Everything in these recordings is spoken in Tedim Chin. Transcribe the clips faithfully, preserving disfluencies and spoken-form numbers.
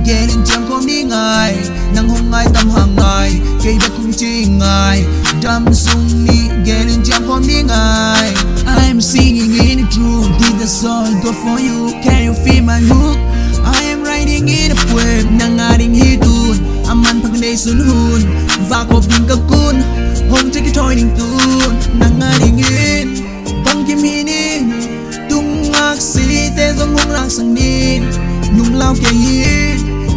Gelin ciam khawm ni ngai, nang hong ngai tam hang ngai, kei bek kong ci ngai. Dam sung ni gelin ciam khawm ni ngai. I'm singing in a tune, did the song go for you? Can you feel my hook? I am writing in a poem, nang a ding hi tun. A man phak nei sun hun, va kop ding ka kun. Hong cek i thoi ding tun, nang a ding in. Bang kim hi ni, tung ngak si te zong hong lak sang ni. Nung lau kei hi,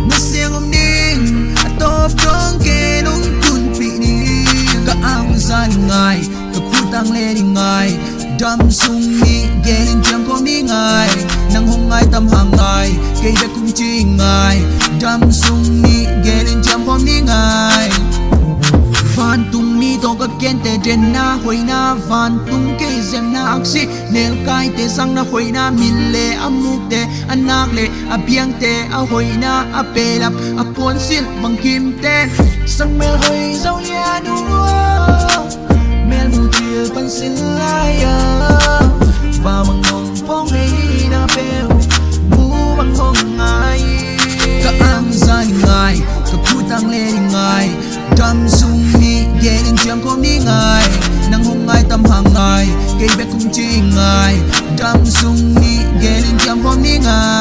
na siang om ni. A top dong ke nung kun pi ni. Ka ang zan ngai, ka khut ang le ding ngai. Dam sung ni gelin ciam khawm ni ngai, nang hong ngai tam hang ngai, kei bek kong ci ngai. Dam sung ni gelin ciam khawm ni ngai. Vantung ni tawh ka kente denna hoihna, vantung kei zemna aksi, nelkaite sangna hoihna, min le a mukte, a nak le a biangte a hoihna, a pelap a puansilh bangkimte. Sangmel hoi zo lian uh, mel mu thil pan sin lai a, va mang hong pong hei na peu, mu mang hong ngai. Ka ang zan ngai, ka khut ang le ngai. Dam sung ni gelin ciam khawm ni ngai, nang hong ngai tam hang ngai, kei bek kong ci ngai. Dam sung ni gelin ciam khawm ni ngai.